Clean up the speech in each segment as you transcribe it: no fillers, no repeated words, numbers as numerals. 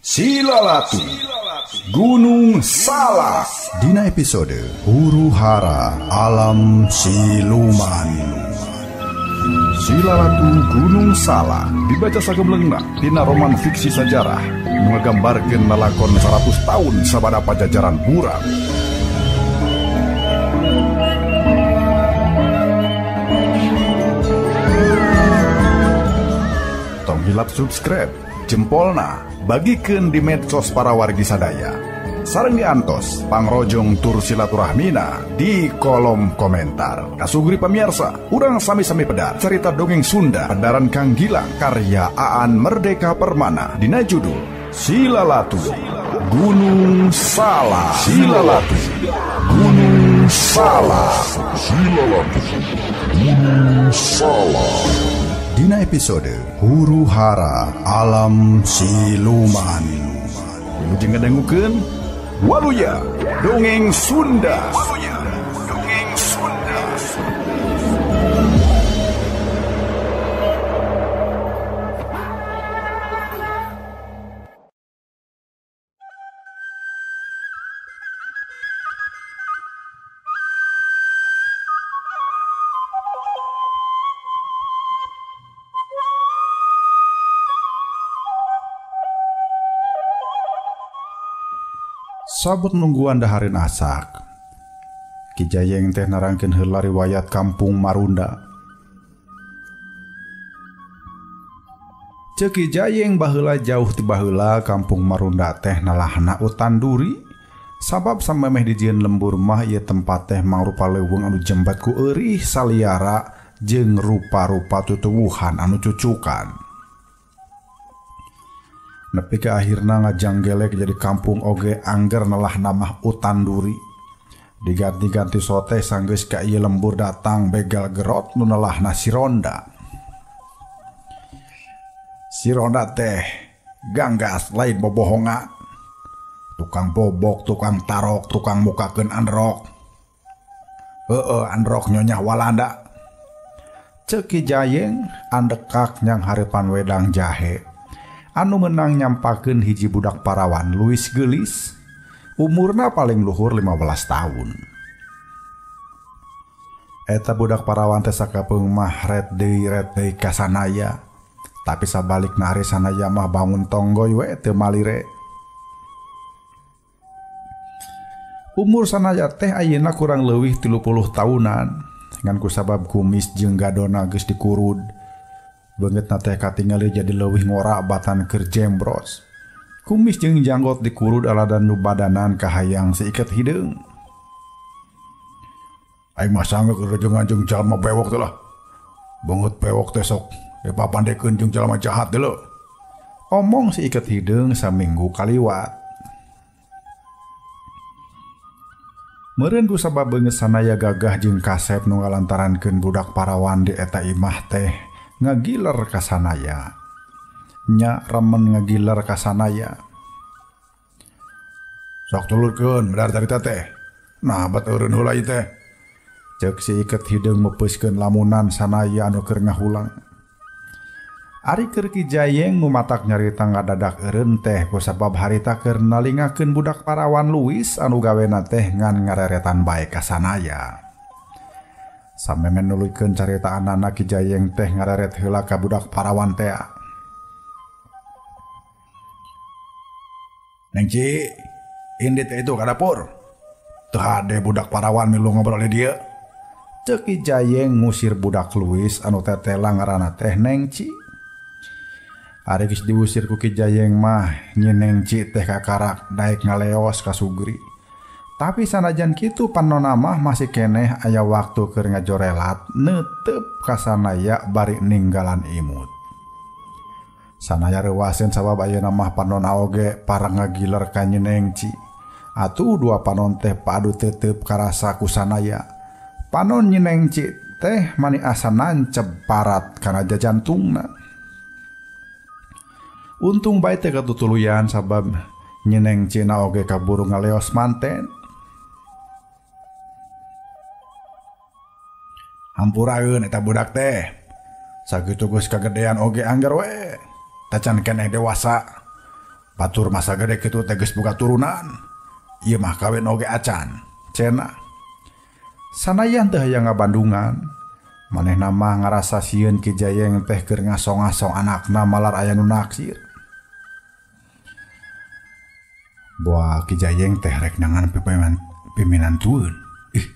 Silalatu Gunung Salak. Dina episode Huru Hara Alam Siluman. Silalatu Gunung Salak dibaca sagemlengna dina roman fiksi sajarah nu ngagambarkeun lalakon 100 tahun sabada pajajaran buram. Tong hilap subscribe, jempolna, bagikeun di medsos para wargi sadaya. Sareng diantos pangrojong tur silaturahmina di kolom komentar. Kasugri pemirsa, urang sami-sami pedar cerita dongeng Sunda pedaran Kang Gilang karya Aan Merdeka Permana dina judul Silalatu Gunung Salak. Silalatu Gunung Salak. Silalatu Gunung Salak. Dina episode Huru Hara Alam Siluman. Wilujeng ngadangukeun Waluya Dongeng Sunda. Waluya Dongeng Sunda. Sabut nungguan daharin asak. Ki Jayeng teh narangkeun heula riwayat kampung Marunda. Ceuk Ki Jayeng baheula jauh ti baheula kampung Marunda teh nalahna utan duri. Sabab samemeh dijieun lembur mah ieu tempat teh mangrupa leuweung anu jembat ku eurih saliara jeung rupa-rupa tutuwuhan anu cucukan. Nepi ka akhirna ngajanggelek jadi kampung oge angger nelah namah utan duri. Diganti-ganti sote sanggeus ka ieu lembur datang begal gerot nu nelahna si Ronda. Si Ronda teh ganggas lain bobohongan. Tukang bobok, tukang tarok, tukang mukakeun androk. Heueuh androk nyonyah Walanda. Ceuk Ki Jayeng andekak nyang hareupan wedang jahe. Anu menang nyampakeun hiji budak parawan Luis geulis, umurna paling luhur 15 tahun. Eta budak parawan teh sakapeung mah red deui ka sanaya, tapi sabalikna ari sanaya mah bangun tonggoy we teu malire. Umur sanaya teh ayeuna kurang leuwih 30 tahunan, ngan kusabab kumis jeung gadona geus dikurud. Beungeutna teh katingali jadi leuwih ngora batan keur jembros. Kumis jeung janggot dikurud aladan nu badanan kahayang seiket hideung. Aing mah sanggeuk rejengan jeung jalma bewok teh lah. Beungeut bewok teh sok dipapandekeun jeung jalma jahat deuleu. Omong si iket hideung saminggu kaliwat. Meureun ku sabab beungeut sanaya gagah jeung kasep nu ngalantarankeun budak parawan di eta imah teh ngagiler ka sanaya. Nya remen ngagiler ka sanaya. Sok tulurkeun bedar carita teh. Nah bat eureun heula ieu teh. Ceuk si iket hideung meupeuskeun lamunan sanaya anu keur ngahulang. Ari keur Ki Jayeng nu matak nyarita ngadadak eureun teh kusabab harita keur nalingakeun budak parawan Luis anu gawena teh ngan ngareretan bae ka sanaya. Sameme nuluykeun caritaanana Ki Jayeng teh ngareret heula ka budak parawan teh. Neng Ci, indit teh itu ka dapur. Teu hade budak parawan milu ngobrol di dieu. Ceuk Ki Jayeng ngusir budak Luis anu tetela ngaranna teh Neng Ci. Ari geus diusir ku Ki Jayeng mah nyi Neng Ci teh kakarak daek ngaleos ka Sugri. Tapi sanajan kitu panona mah masih keneh aya waktu keur ngajorelat neuteup ka sanaya bari ninggalan imut. Sanaya reuwaseun sabab ayeuna mah panona oge parang ngagiler ka Nyi Neng Ci. Atuh dua panon teh padu teteup karasa ku sanaya. Panon Nyi Neng Ci teh mani asa nancep parat kana jajantungna. Untung bae teh katutuluyan sabab Nyi Neng Ci na oge kaburu ngaleos manten. Hampuraeun eta budak teh. Sakitu geus kagedean oge angger we. Tacan keneh dewasa. Batur masa gede kitu teh geus boga turunan. Ieu mah kawin oge acan. Cenah. Sanayan teh hayang ngabandungan. Manehna mah ngarasa sieun Ki Jayeng teh keur ngasong-ngasong anakna malar aya nu naksir. Boa Ki Jayeng teh rek nangan piminantueun. Ih,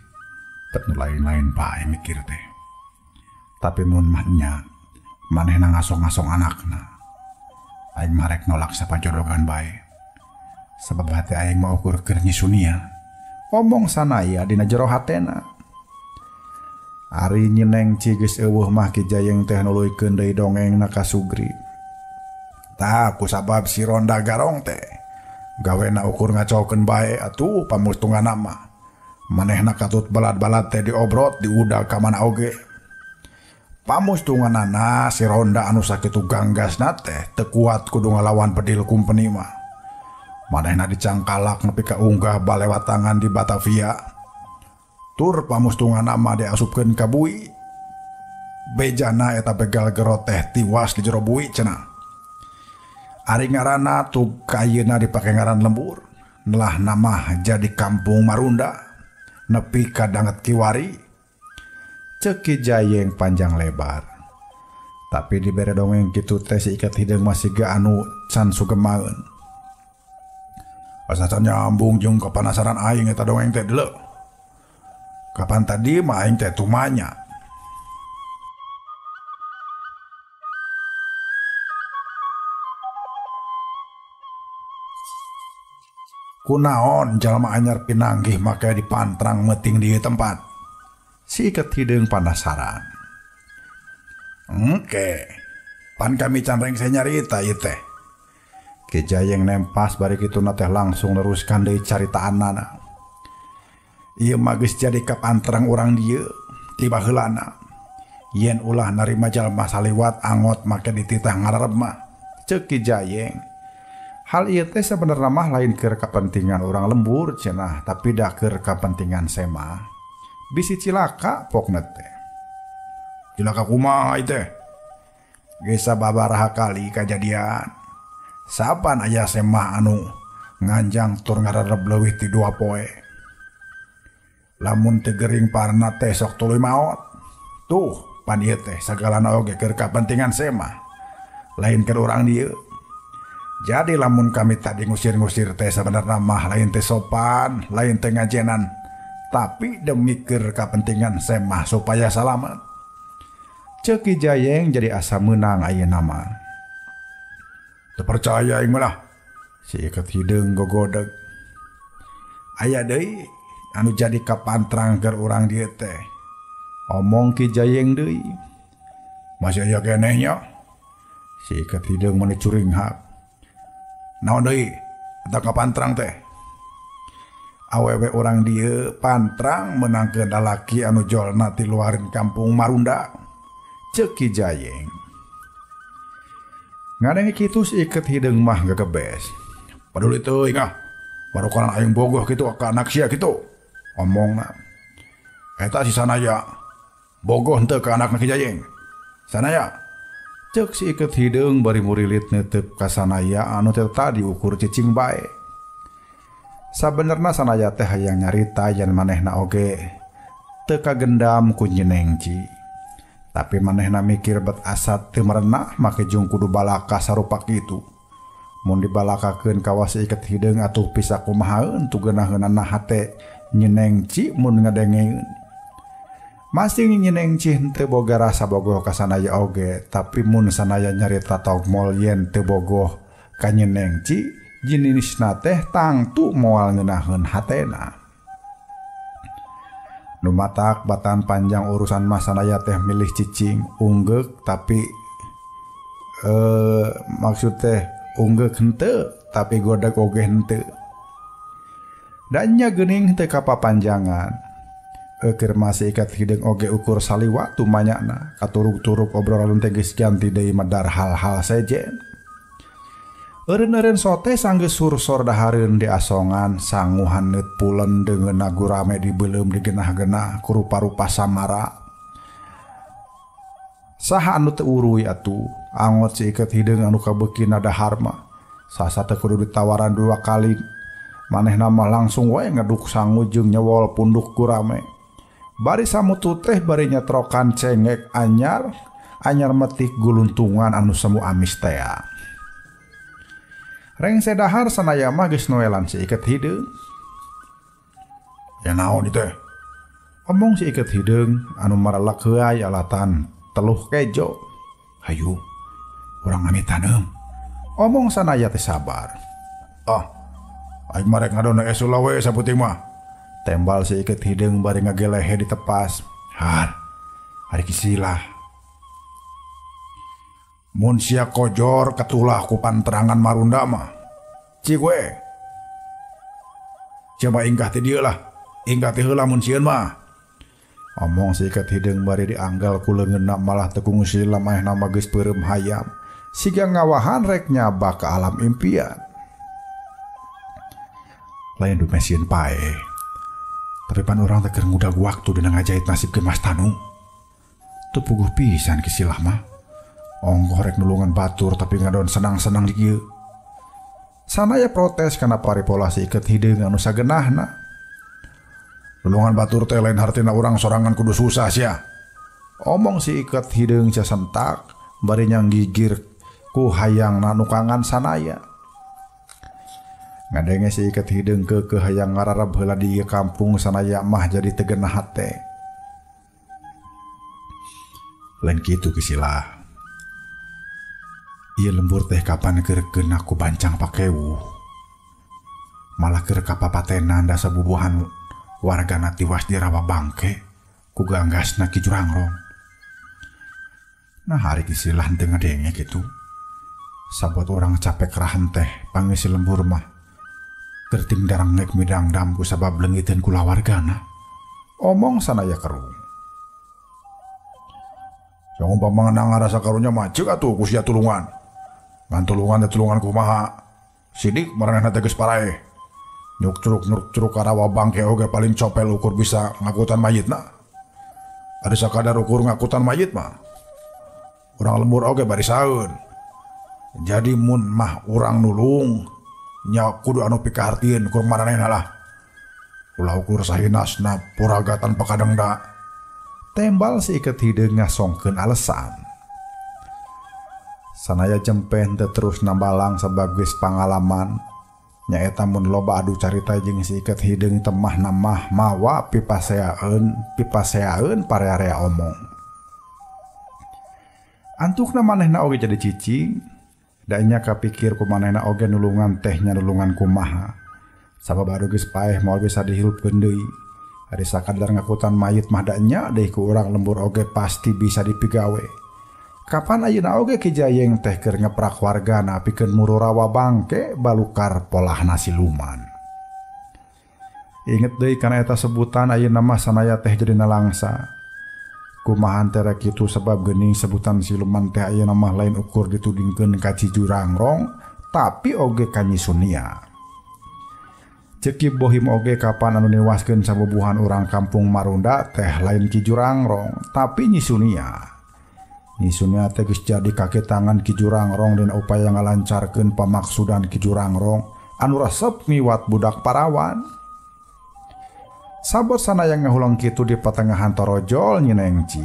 bet nu lain-lain bae mikir teh. Tapi mun mah nya manehna ngasong-ngasong anakna. Aing mah rek nolak sapajodogan bae. Sabab hati aing mah ukur keur nyisunia. Omong sanaya dina jero hatena. Ari nyeneng Ci geus eueuh mah Ki Jayeng teh nuluykeun deui dongengna ka Sugri. Tah ku sabab si Ronda Garong teh gawena ukur ngacaukeun bae atuh pamustunganna mah. Manehna katut balad-balad teh diobrot diudag ka mana oge. Pamustunganana si Ronda anu sakitu ganggasna teh teu kuat kudu ngalawan bedil kumpeni mah. Manehna dicangkalak nepi ka unggah balewatangan di Batavia. Tur pamustunganna mah diasupkeun ka bui. Bejana eta begal gerot teh tiwas di jero bui cenah. Ari ngaranna tug kayeuna dipake ngaran lembur. Nelah nama jadi kampung Marunda nepi ka danget kiwari. Ceuk Ki Jayeng panjang lebar. Tapi dibere dongeng kitu teh si ikat hideung masih ge anu can sugemaeun. Asa can nyambung jeung kapanasaran aing eta dongeng teh deuleu. Kapan tadi mah aing teh tumanya. Kunaon jalma anyar pinanggih make dipantrang meuting di tempat. Si iket hideung panasaran. Engke, pan kami can rengse nyarita ieu teh. Ki Jayeng nempas bari kituna teh langsung neruskan deui caritaanana. Ieu mah geus jadi kapantrang urang dieu ti baheulana. Yen ulah narima jalma saliwat angot make dititah ngararep mah. Ceuk Ki Jayeng. Hal ieu teh sabenerna mah lain keur kapentingan urang lembur cenah, tapi da keur kapentingan semah. Bisi cilaka pokna teh. Cilaka kumaha ieu teh? Geus sababaraha kali kajadian. Sapan aya semah anu nganjang tur ngararep leuwih ti 2 poe. Lamun teu gering parna teh sok tuluy maot. Tuh, pan ieu teh sagalana oge keur kapentingan semah. Lain keur urang dieu. Jadi lamun kami tadi ngusir-ngusir teh sebenarnya mah lain teh sopan, lain teh ngajenan, tapi demi keur kapentingan semah supaya salamet. Ceuk Ki Jayeng jadi asa meunang ayeuna mah. Teu percaya aing mah lah. Si iket hideung gogodeg. Aya deui anu jadi kapantrang keur urang dieu teh. Omong Ki Jayeng deui. Masih aya keneh nya. Si iket hideung meni curinghak. Naon deui eta kapantrang teh? Awewe urang dieu pantrang meunangkeun lalaki anu jolna ti luareun kampung Marunda. Ceuk Ki Jayeng. Ngadenge kitu si iket hideung mah gegebes. Paduli teuing ah. Barokanan aing bogoh kitu ka anak sia kitu. Omongna. Eta si Sanaya bogoh henteu ka anakna Ki Jayeng. Sanaya. Ceuk si iket hideung bari murilit neuteup ka Sanaya anu teh tadi ukur cicing bae. Sabenerna Sanaya teh hayang nyarita yen manehna oge teu kagendam ku Nyeneng Ci. Tapi manehna mikir bet asa teu merenah make jeung kudu balaka sarupa kitu. Mun dibalakakeun kawas si iket hideung atuh bisa kumahaeun tu geunaheunana hate Nyeneng Ci mun ngadengeun. Masing Nyeneng Ci henteu boga rasa bogoh ka Sanaya oge, tapi mun Sanaya nyarita togmol yen teu bogoh ka Nyeneng Ci, jinisna teh tangtu moal ngeunaheun hatena. Nu matak batan panjang urusan mah Sanaya teh milih cicing unggeuk tapi maksud teh unggeuk henteu tapi godag oge henteu. Dan nya geuning teu kapapanjangan. Keur masih ikat hideung oge ukur saliwat tumanyana katuruk-turuk obrolan teh geus ganti deui medar hal-hal sejen. Eureun-eureun sote sanggeus sursor dahareun di asongan sangu haneut pulen deungeunna gurame dibeuleum digenah-genah ku rupa-rupa samara. Saha anu teu uruy atuh angot si iket hideung anu kabeukina dahar mah. Sasa teh kudu ditawaran dua kali. Manehna mah langsung wae ngeduk sangu jeung nyewol punduk gurame. Bari samutu teh bari nyetrokan cengek anyar, anyar metik guluntungan anu semu amis tea. Rengse dahar sanaya mah geus noelan si Iket Hideung. Ya naon ieu teh? Omong si Iket Hideung anu marelek heuay alatan teluh kejo. Hayu, urang ngamitaneum. Omong sanaya teh sabar. Ah, aing mah rek ngadon es we saputing mah. Tembal si Iket Hideung bari ngagelehe di tepas. Har, ari kisilah. Mun sia kojor katulah ku panterangan Marunda mah. Cik we. Coba ingkah ti dieu lah. Ingkah ti heula mun sieun mah. Omong si Iket Hideung bari dianggal ku leungeunna malah teu kungsi lamahna mah geus peureum hayam. Siga ngawahan rek nyaba ke alam impian. Lain du mesieun pae. Tapi pan urang teh keur ngudag waktu dina ngajahit nasib ke Mas Tanu. Teu puguh pisan kisilah mah. Ongkoh rek nulungan batur tapi ngadon senang-senang di kieu. Sanaya protes kana paripola si Iket Hideung anu sagenahna. Nulungan batur teh lain hartina urang sorangan kudu susah sia. Omong si Iket Hideung casentak bari nyanggigir ku hayangna nukangan sanaya. Ngadenge si Iket Hideung keukeuh hayang ngararab heula di kampung sanaya mah jadi teu genah hate. Lain kitu kisilah. Ieu lembur teh kapan keur keuna ku bancang pakewuh. Malah keur kapapatenan da sabubuhan wargana tiwas di rawa bangke ku ganggasna Ki Jurangrong. Nah hari kisilah teu ngadenge kitu. Sabot urang capek rahan teh pangisi lembur mah. Gerting darangnek midangdam ku sabab leungiteun kulawargana. Omong sanaya kerung. Jangan umpama ngarasa karunya mah ceuk atuh ku sia tulungan. Ngan tulungan teh tulungan kumaha. Sidik maranehna teh geus paraeh. Nyuk curuk ka rawa bangke oge paling copel ukur bisa ngakutan mayitna. Ari sakadar ukur ngakutan mayit mah. Urang lembur oge barisaeun. Jadi mun mah urang nulung nya kudu anu pikahartieun kur maranehna lah. Ulah ukur sahinasna puraga tanpa kadengda. Tembal si Iket Hideung ngasongkeun alesan. Sanaya jempeh teu terus nambalang sabab geus pangalaman. Nyaeta mun loba adu carita jeung si Iket Hideung temah namah mawa pipaseaeun parea-area omong. Antukna manehna oge jadi cicing. Da nya kapikir ku manehna oge nulungan teh nya nulungan kumaha. Sabab adu geus paeh moal bisa dihilupkeun deui. Ari sakadar ngakutan mayit mah da nya deui ku urang lembur oge pasti bisa dipigawe. Kapan ayeuna oge Ki Jayeng teh keur ngeprak wargana pikeun muru rawa bangke balukar polahna siluman. Inget deui kana eta sebutan ayeuna mah sanaya teh jadi nalangsa. Kumaha teh rek kitu sebab geuning sebutan siluman teh ayeuna mah lain ukur ditudingkeun ka Ki Jurangrong tapi oge ka Nyi Sunia. Ceuk Ki Bohim oge kapan anu niwaskeun sabubuhan urang kampung Marunda teh lain Ki Jurangrong tapi Nyi Sunia. Nyi Sunia teh geus jadi kaki tangan Ki Jurangrong dina upaya ngalancarkeun pamaksudan Ki Jurangrong anu resep ngiwat budak parawan. Sabot sanaya ngahulang kitu di patengahan torojol Nyi Nengci.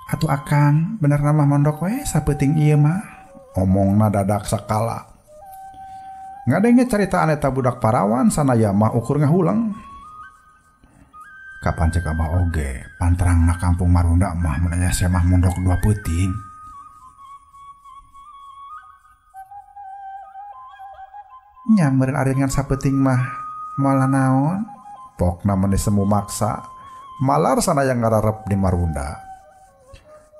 Atuh akang bener mah mondok we sapeuting ieu mah. Omongna dadak sakala. Ngadenge caritaan eta budak parawan sanaya mah ukur ngahulang. Kapan cek abah oge panterangna kampung Marunda mah mun aya semah mondok dua peuting. Nya meureun ari ngan sapeuting mah moal naon. Pokna meni semu maksa malar sanaya ngararep di Marunda.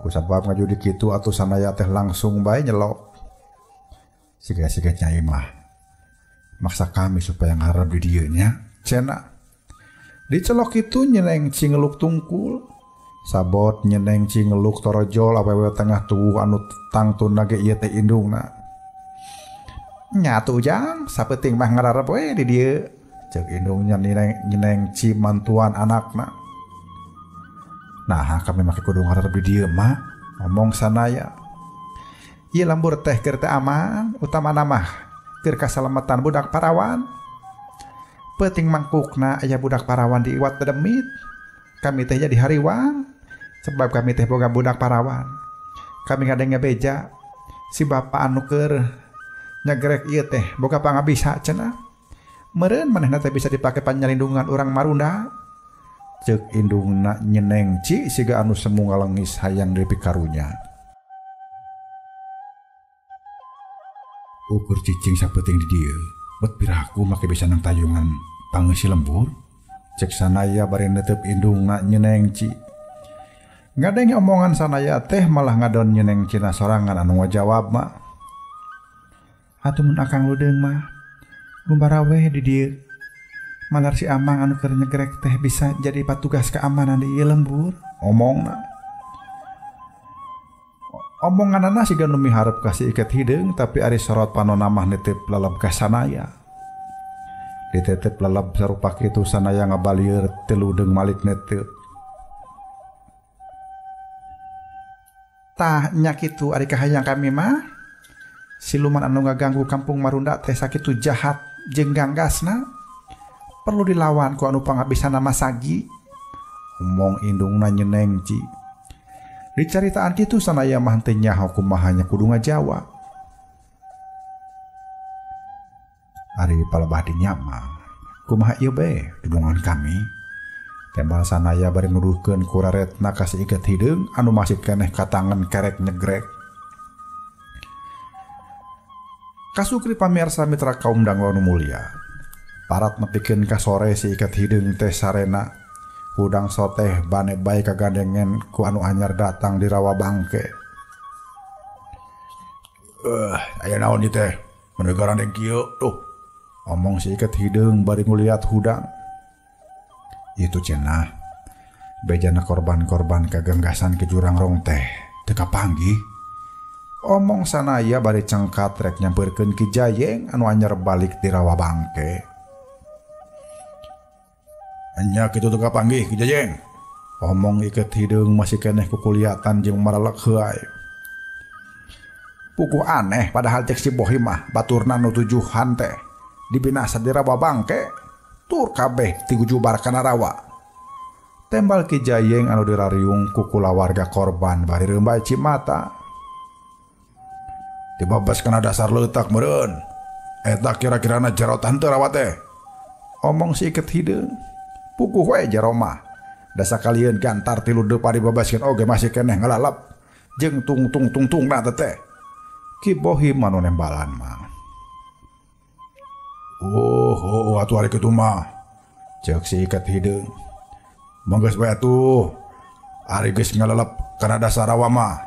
Kusabab ngajudi kitu atuh sanaya teh langsung bae nyelok. Siga-siga nyai mah maksa kami supaya ngarep di dieu nya cenah. Dicelok itu nyeneng cingeluk tungkul. Sabot nyeneng cingeluk torojol awewe tengah tubuh anu tangtuna ge ieu teh indungna. Nyatu jang sapeuting mah ngararep we di dieu. Ceuk indungnya nyeneng ci mantuan anakna. Nah kami make kudu ngarep di dieu mah ngomong Sanaya. Ieu lembur teh keur teu aman, utamana mah keur kasalamatan budak parawan. Peuting mangkukna aya budak parawan di iwat dedemit. Kami teh jadi hariwang sebab kami teh boga budak parawan. Kami ngadenge beja si bapak anu keur nyagrek ieu teh boga pangabisa cenah. Meureun manehna teh bisa dipake panyalindungan urang Marunda. Ceuk indungna nyeneng ci siga anu semu ngalengis hayang dipikarunya. Ukur cicing sapeuting di dieu, bet piraku make bisa nang tayungan pangeusi lembur. Cek Sanaya bari netep indungna nyeneng ci. Ngadenge omongan Sanaya teh malah ngadon nyeneng cina sorangan anu ngajawab mah. Atuh mun akang ludeung mah gumbara weh di dieu. Malar si amang anu keur nyegrek teh bisa jadi patugas keamanan di ieu lembur. Omongna. Omonganana siga nu miharep ka si Iket Hideung tapi ari sorot panona mah nitip leleb ka Sanaya. Ditetep leleb sarupa kitu Sanaya ngabalieur teu ludeung malik netep. Tah nya kitu ari kahayang kami mah. Siluman anu ngaganggu kampung Marunda teh sakitu jahat jeung ganggasna. Perlu dilawan ku anu pangabisana Masagi. Omong indungna nyeneng ci. Dicaritaan kitu Sanaya mah teu nyaho kumaha nya kudu ngajawab. Ari palebah dinya mah kumaha ieu bae dudungan kami. Tembal Sanaya bari nuduhkeun ku raretna ka si Iket Hideung anu masih keneh katangan kerek nyegrek. Kasukri pamirsa mitra kaum dangwa nu mulia. Parat nepikeun ka sore si Iket Hideung teh sarena. Hudang soteh bane bae kagandengen ku anu anyar datang di rawa bangke. Aya naon ieu teh? Mun garandeng kieu tuh. Omong si Iket Hideung bari nguliat hudang. Itu cenah. Bejana korban-korban kagenggasan ke jurang rong teh teu kapanggih. Omong Sanaya bari cengkat rek nyampeurkeun Ki Jayeng anu anyar balik di rawa bangke. Nya kitu teu kapanggih Ki Jayeng. Omong Iket Hideung masih keneh kukuliatan jeung maralek heuay. Puguh aneh padahal cek si Bohim mah baturna nu tujuhan teh dibinasa di rawa bangke tur kabeh tigujubar kana rawa. Tembal Ki Jayeng anu dirariung ku kulawarga korban bari reumbay cimata. Dibabas kana dasar leutak meureun. Eta kira-kirana jero teu rawa teh. Omong si Iket Hideung. Puguh we jero mah. Da sakalieun gantar tilu depa dibabaskeun oge masih keneh ngalalap jeung tung tung tung tungna teh. Ki Bohim anu nembalan mah. Oh, atuh ari kitu mah. Ceuk si Iket Hideung. Manggeus bae atuh. Ari geus ngalalap kana dasar rawa mah.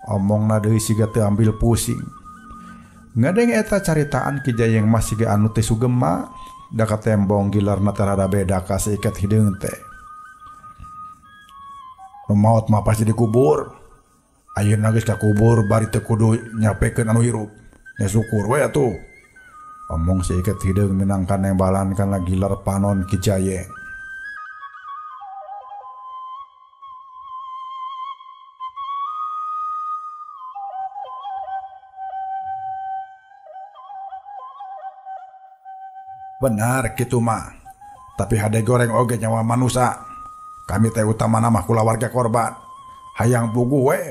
Omongna deui siga teu ambil pusing. Ngadeng eta caritaan Ki Jayeng mah siga anu teu sugema. Da katembong gilarna teh rada beda ka si Iket Hideung teh. Nu maot mah pasti dikubur. Ayeuna geus kakubur bari teu kudu nyapekeun anu hirup. Nya syukur we atuh. Omong si Iket Hideung minangka nembalan kana gilar panon Ki Jayeng. Benar kitu mah. Tapi hade goreng oge nyawa manusa. Kami teh utamana mah kulawarga korban. Hayang puguh we.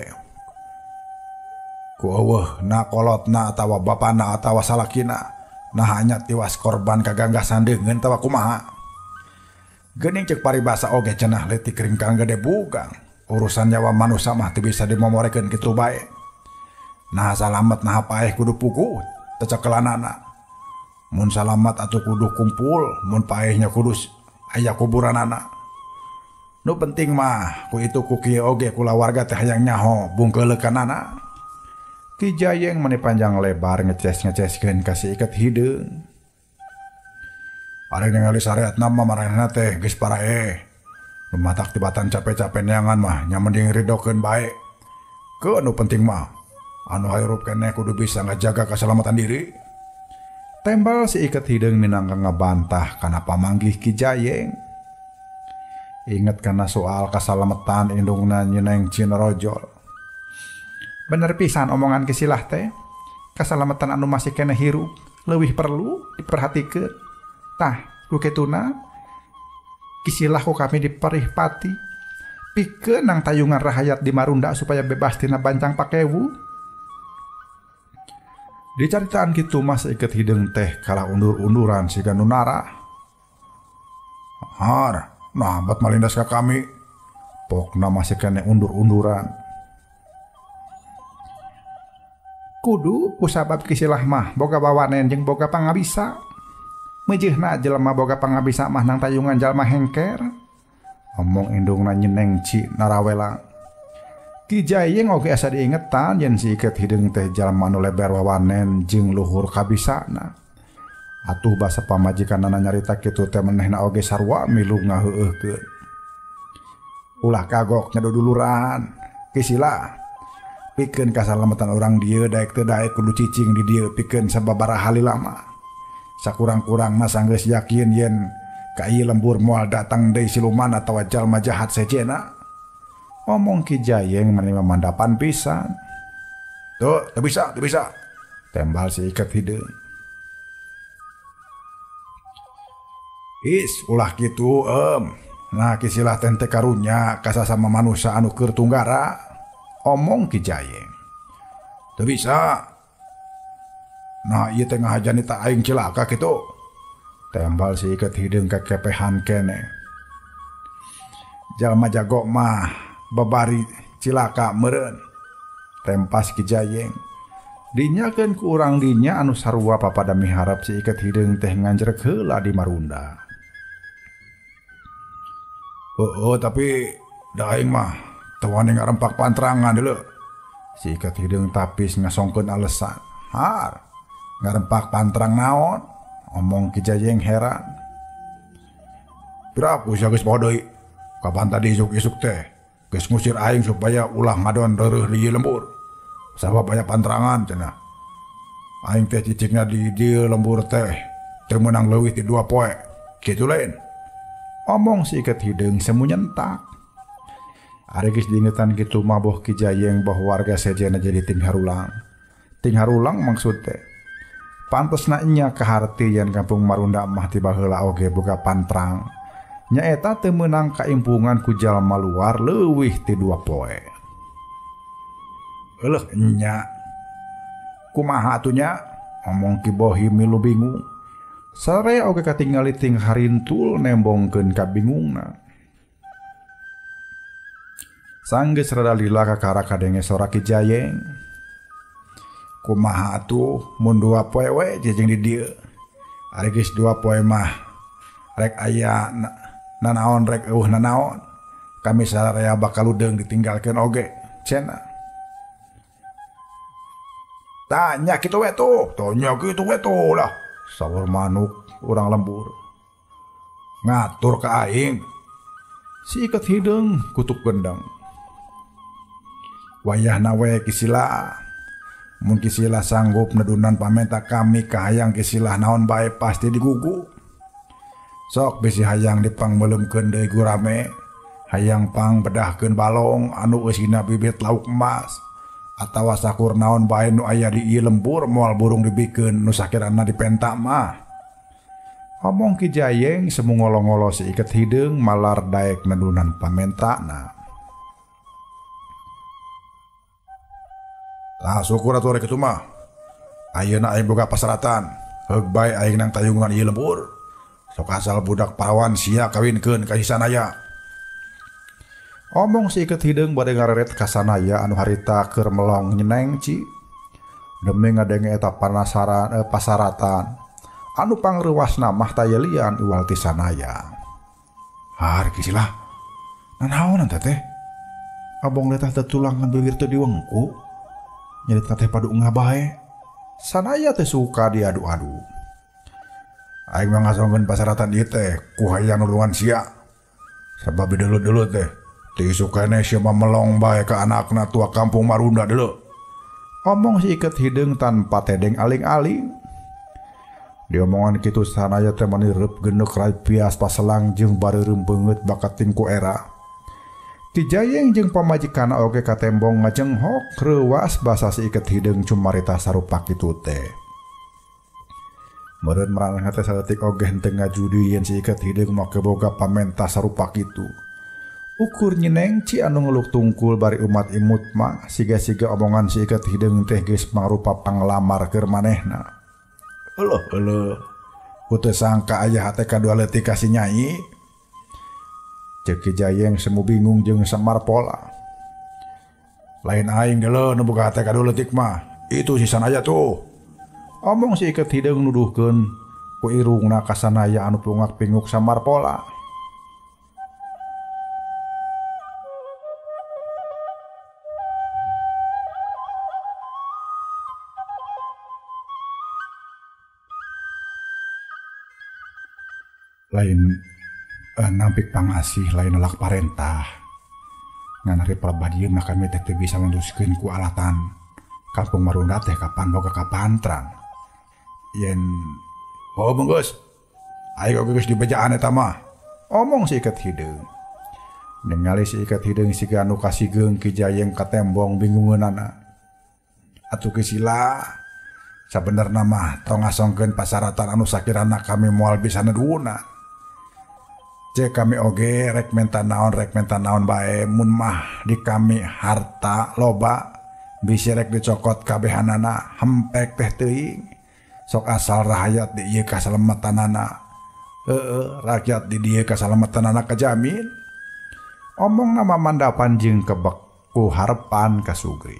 Ku eueuh na kolotna atawa bapana atawa salakina. Nah hanya tiwas korban kaganggasan deungeun tawa kumaha. Geuning ceuk paribasa oge cenah leutik ringkang gede bugang. Urusan nyawa manusa mah teu bisa dimomorekeun kitu bae. Nah salamet nah paeh kudu puguh tecekelanana. Mun salamat atuh kudu kumpul, mun paehnya kudu aya kuburanana. Nu penting mah ku itu ku kieu oge kulawarga teh hayang nyaho bungkeuleukanana. Ki Jayeng meni panjang lebar ngeces-ngeceskeun ka si Iket Hideung. Ari ningali sareatna mah maranehna teh geus paraeh. Nu matak tibatan cape-cape neangan mah nya mending ridokeun bae. Ke nu penting mah anu hirup keneh kudu bisa ngajaga keselamatan diri. Tembal si Iket Hideung minangka ngabantah kana pamanggih Ki Jayeng. Inget kana soal kasalametan indungna Neng Cinerojol. Bener pisan omongan Ki Silah teh. Kasalametan anu masih keneh hirup leuwih perlu diperhatikeun. Tah, ku kituna Ki Silah ku kami diperih pati. Pikeun nang tayungan rahayat di Marunda supaya bebas tina bancang pakewu. Dicaritaan kitu mah seiket hideung teh kalah undur-unduran siga nu nara. Har, nah bat malindas ka kami. Pokna masih keneh undur-unduran. Kudu kusabab Ki Silah mah boga bawanen jeung boga pangabisa. Meujeuhna jelema boga pangabisa mah nang tayungan jalma hengker. Omong indungna Neng Ci narawelang. Ki Jayeng oge asa diingetan yen si Iket Hideung teh jalma nu leber wawanen jeung luhur kabisana. Atuh basa pamajikanana nyarita kitu teh menehna oge sarua milu ngaheueuhkeun. Ulah kagok nyaduduluran. Ki Silah pikeun kasalametan urang dieu daek teu daek kudu cicing di dieu pikeun sababaraha lama. Sakurang-kurangna sanggeus yakin yen ka ieu lembur moal datang deui siluman atawa jalma jahat sejenna. Omong Ki Jayeng menerima mandapan pisan. Tuh, teu bisa, teu bisa. Tembal si Iket Hideung. Is, ulah kitu, Nah, Ki Silah teh teu karunya ka sasama manusa anu keur tunggara. Omong Ki Jayeng. Teu bisa. Nah, ieu teh ngahajan ta aing cilaka kitu. Tembal si Iket Hideung kakepehan keneh. Jalma jago mah babari cilaka meureun. Tempas Ki Jayeng. Dinyakeun ku urang dinya anu sarua papada miharep si Iket Hideung teh nganjrek heula di Marunda. Oh, tapi da aing mah teu wani ngarempak pantrangan deuleu. Si Iket Hideung tapis ngasongkeun alesan. Har, ngarempak pantrang naon? Omong Ki Jayeng heran. Piraku sia geus poho deui. Kapan tadi isuk-isuk teh geus ngusir aing supaya ulah ngadon reureuh di lembur. Sabab aya pantrangan cenah. Aing teh cicingna di dieu lembur teh teu meunang leuwih ti 2 poe. Kitu lain. Omong si Iket Hideung semu nyentak. Ari geus diingetan kitu mah boh Ki Jayeng boh warga sejenna jadi ting harulang. Ting harulang maksud teh. Pantesna nya kaharti yen kampung Marunda mah ti baheula oge boga pantrang. Nyaeta teu meunang kaimpungan ku jalma luar leuwih ti 2 poe. Euleuh nya. Kumaha atuh nya? Omong Ki Bohi milu bingung. Sare oge katingali ting harintul nembongkeun kabingungna. Sanggeus rada lila kakara kadenge sora Ki Jayeng. Kumaha atuh mun 2 poe we cicing di dieu. Ari geus 2 poe mah rek aya nanaon rek eueuh nanaon. Kami sararea bakal ludeung ditinggalkeun oge cenah. Tanya kitu we tuh, tanya kitu we tuh lah. Saur manuk urang lembur. Ngatur ka aing. Si Iket Hideung kutuk gendang. Wayahna we Ki Silah. Mun Ki Silah sanggup nedunan pamenta kami kahayang Ki Silah naon bae pasti digugu. Sok bisi hayang dipangmeuleumkeun deui gurame, hayang pang bedahkeun balong anu eusina bibit lauk emas. Atawa sakur naon bae nu aya di ieu lembur moal burung dibikeun nu sakirana dipenta mah. Omong Ki Jayeng semu ngolo-ngolo si Iket Hideung malar daek nedunan pamentana. Lah syukur atuh rek kitu mah. Ayeuna aing boga pasaratan, heug bae aing nang tayungan ieu lembur. Sok asal budak parawan sia kawinkeun ka si Sanaya. Omong si Iket Hideung bade ngareret ka Sanaya anu harita keur melong nyeneng Ci. Demi ngadenge eta panasaran pasaratan anu pangreuwasna mah tayelian iwal ti Sanaya. Har Ki Silah. Nanaonan teh? Abong letah teu tulangan bibir teu diwengku. Nyarita teh padu ngabae. Sanaya teh suka diadu-adu. Aing mah ngasongkeun pasaratan ieu teh ku hayang nulungan sia. Sabab deuleu-deuleu teh ti isukane sia mah melong bae ka anakna tua kampung Marunda deuleu. Omong si Iket Hideung tanpa tedeng aling-aling. Diomongan kitu sanaya teh mani reup geneuk rapias paselang jeung bareureum beungeut bakating ku era. Ki Jayeng jeung pamajikanna oge katembong ngajenghok reuwas basa si Iket Hideung cumarita sarupa kitu teh. Meureun maranehna teh saeutik oge henteu ngajudi yen si Iket Hideung make boga pamenta sarupa kitu. Ukur Nyi Nengci anu ngeluk tungkul bari umat imut mah siga-siga omongan si Iket Hideung teh geus mangrupa panglamar keur manehna. Euleuh euleuh, ku teu sangka aya hate kadua leutik ka si Nyai. Ceuk Ki Jayeng semu bingung jeung Semar pola. Lain aing deuleu nu boga hate kadua leutik mah, itu si Sanaya tuh. Omong si Iket Hideung nuduhkeun ku irungna ka Sanaya anu pungak-pinguk Samar pola. Lain nampik pangasih lain nolak parentah. Ngan ari palebah dieu mah kami teh teu bisa neruskeun ku alatan. Kampung Marunda teh kapan boga kapantrang. Yen oh bungkus, aing oge geus dibejaan eta mah. Omong si Iket Hideung. Ningali si Iket Hideung siga anu kasigeung Ki Jayeng katembong bingungeunana. Atuh geus sila sabenerna mah tong ngasongkeun pasaratan anu sakirana kami moal bisa neduuna. Cek kami oge rek menta naon bae mun mah di kami harta loba bisi rek dicokot kabehanana hempek teh teuing. Sok asal rakyat di ieu kasalematanana. Heeh, rakyat di dieu kasalematanana kajamin. Omongna mamandapan jeung kebek ku harepan ka Sugri.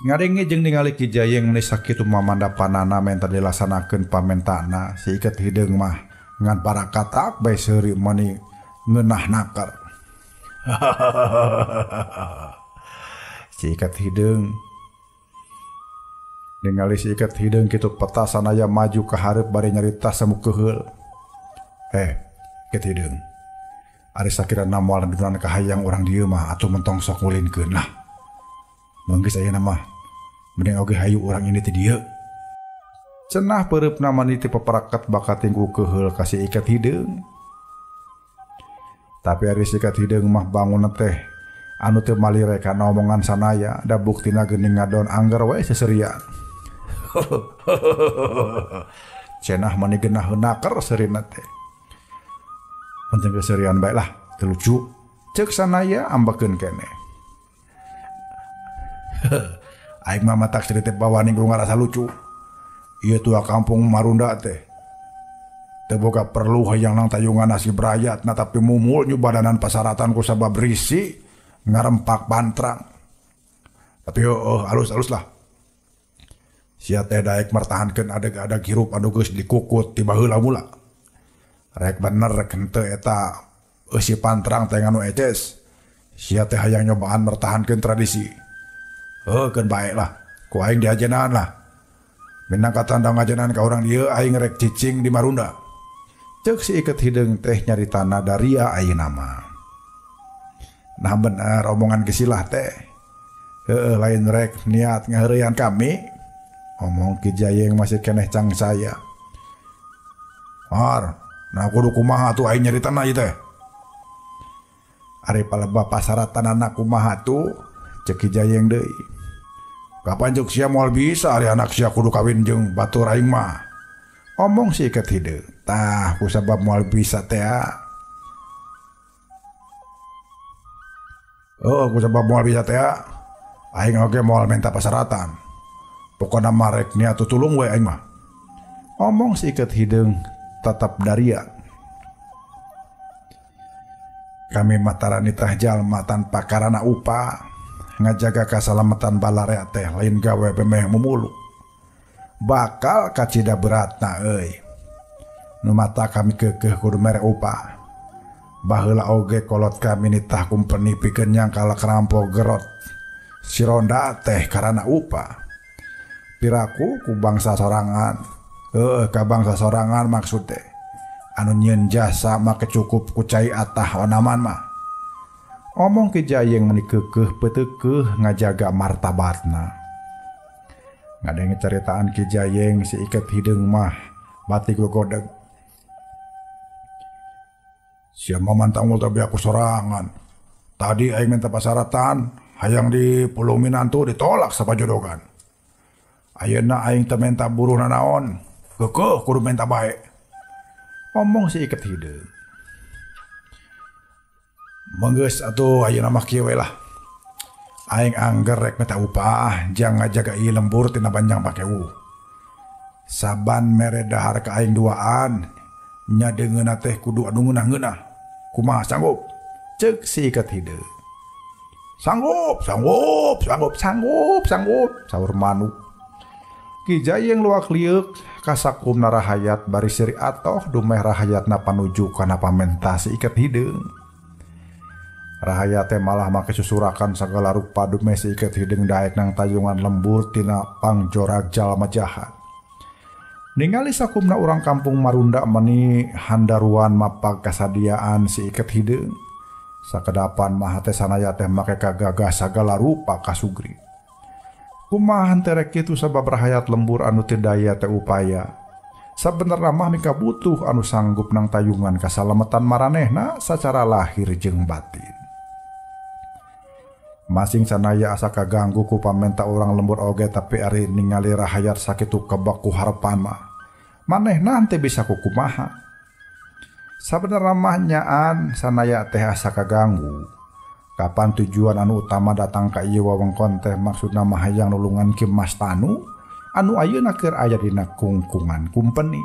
Ngadenge jeung ningali Ki Jayeng meni sakitu mamandapanana menta dilaksanakeun pamentana si Iket Hideung mah ngan parakatak bae seuri mani ngeunah naker. Si Iket Hideung ningali si Iket Hideung kitu peta sanaya maju ka hareup bari nyarita semu keuheul. Iket Hideung, ari sakirana moal nedunan kahayang urang dieu mah atuh mentong sok ngulinkeun lah. Manggeus ayeuna mah mending oge hayu urang ini ti dieu. Cenah peureupna mani ti peperaket bakating ku keuheul ka si Iket Hideung. Tapi ari si Iket Hideung mah bangunna teh anu teu malire kana omongan sanaya da buktina geuning ngadon angger we seserian. Cenah mani geunaheun naker seurina teh. Penting keserian bae lah, teu lucu. Ceuk sanaya ambekeun keneh. Aing mah matak cerita bawani ku ngarasa lucu. Ieu tua kampung Marunda teh. Teu boga perlu hayang nang tayungan nasib rakyat, nah tapi mumul nyubadanan pasaratan ku sabab risi ngarempak pantrang. Tapi heueuh alus-alus lah. Sia teh daek mertahankeun adeg-adeg hirup anu geus dikukut ti baheula mula. Rek bener rek henteu eta eusi pantrang teh nganu eces. Sia teh hayang nyobaan mertahankeun tradisi. Heuh keun bae lah, ku aing diajenaan lah. Minangka tanda ngajenaan ka urang dieu aing rek cicing di Marunda. Ceuk si Iket Hideung teh nyaritana daria ayeuna mah. Nah bener omongan gesilah teh. Heueuh lain rek niat ngaheureuyan kami. Omong Ki Jayeng masih keneh cang saya. Har, nah kudu kumaha tuh aing nyaritana ieu teh. Ari palebah pasaratanana kumaha tuh? Ceuk Ki Jayeng deui. Kapan ceuk sia moal bisa ari anak sia kudu kawin jeung batur aing mah. Omong si Iket Hideung. Tah ku sabab moal bisa teh. Oh, ku sabab moal bisa teh. Aing oge moal minta pasaratan. Pokona mah rek niat tutulung we aing mah. Omong si Iket Hideung tetap daria. Kami mataranitah jalma tanpa karana upah. Ngajaga kasalamatan balarea teh lain gawe pemeh mumulu. Bakal kacida beratna euy. Nu mata kami keukeuh kudu mere upah. Baheula oge kolot kami nitah kumpeni pikeun nyangkal kerampok gerot. Si ronda teh karana upah. Piraku ku bangsa sorangan. Heueuh ka bangsa sorangan maksud teh. Anu nyieun jasa make cukup ku cai atah onaman mah. Omong Ki Jayeng meni keukeuh peuteukeuh ngajaga martabatna. Ngadenge caritaan Ki Jayeng si Iket Hideung mah batik gogodeg. Sia mah mantang mul tapi aku sorangan. Tadi aing minta pasaratan, hayang di pulung minantu ditolak sapajodogan. Ayeuna aing teu menta buruh nanaon, keukeuh kudu menta bae. Omong si Iket Hideung. Menggeus atuh ayeuna mah kieu we lah. Aing angger rek menta upah jang ngajaga ieu lembur tina Banjang Pakewu. Saban mere dahar ka aing duaan, nya deungeunna teh kudu anu ngeunah-ngeunah. Kumaha sanggup? Ceuk si Iket Hideung. Sanggup, sanggup, sanggup, sanggup, sanggup, saur manuk. Ki Jayeng luak lieuk kasakumna rahayat bari seuri atoh dumeh rahayatna panuju kana pamenta si Iket Hideung. Rahayat teh malah make susurakan sagala rupa dumeh si Iket Hideung daek nang tayungan lembur tina pangjorag jalma jahat. Ningali sakumna urang kampung Marunda meni handaruan mapag kasadiaan si Iket Hideung. Sakedapan mah teh sanaya teh make kagagah sagala rupa kasugri. Kumaha henteu rek kitu sabab rahayat lembur anu teu daya teu upaya. Sabenerna mah mika butuh anu sanggup nang tayungan kasalametan maranehna sacara lahir jeung batin. Masing sanaya asa kaganggu ku pamenta urang lembur oge tapi ari ningali rahayat sakitu kebak ku harepan mah. Manehna henteu bisa kukumaha. Sabenerna mah nyaan sanaya teh asa kaganggu. Kapan tujuan anu utama datang ka ieu wewengkon teh maksudna mah hayang nulungan Ki Mas Tanu anu ayeuna keur aya dina kungkungan kumpeni.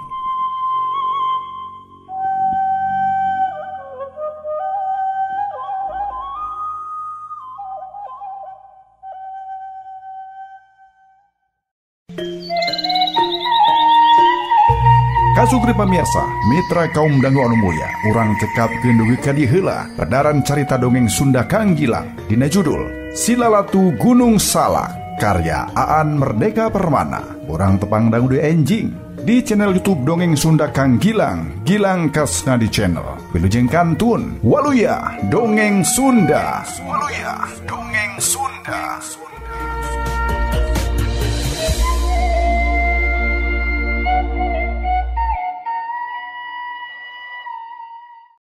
Kasugri pamirsa, mitra kaum dangu anu mulya, urang cekapkeun dugi ka dieu heula pedaran carita dongeng Sunda Kang Gilang dina judul Silalatu Gunung Salak karya Aan Merdeka Permana. Urang tepang dangu deui enjing di channel YouTube Dongeng Sunda Kang Gilang, Gilang Kasna di channel. Wilujeng kantun, waluya Dongeng Sunda. Waluya Dongeng Sunda.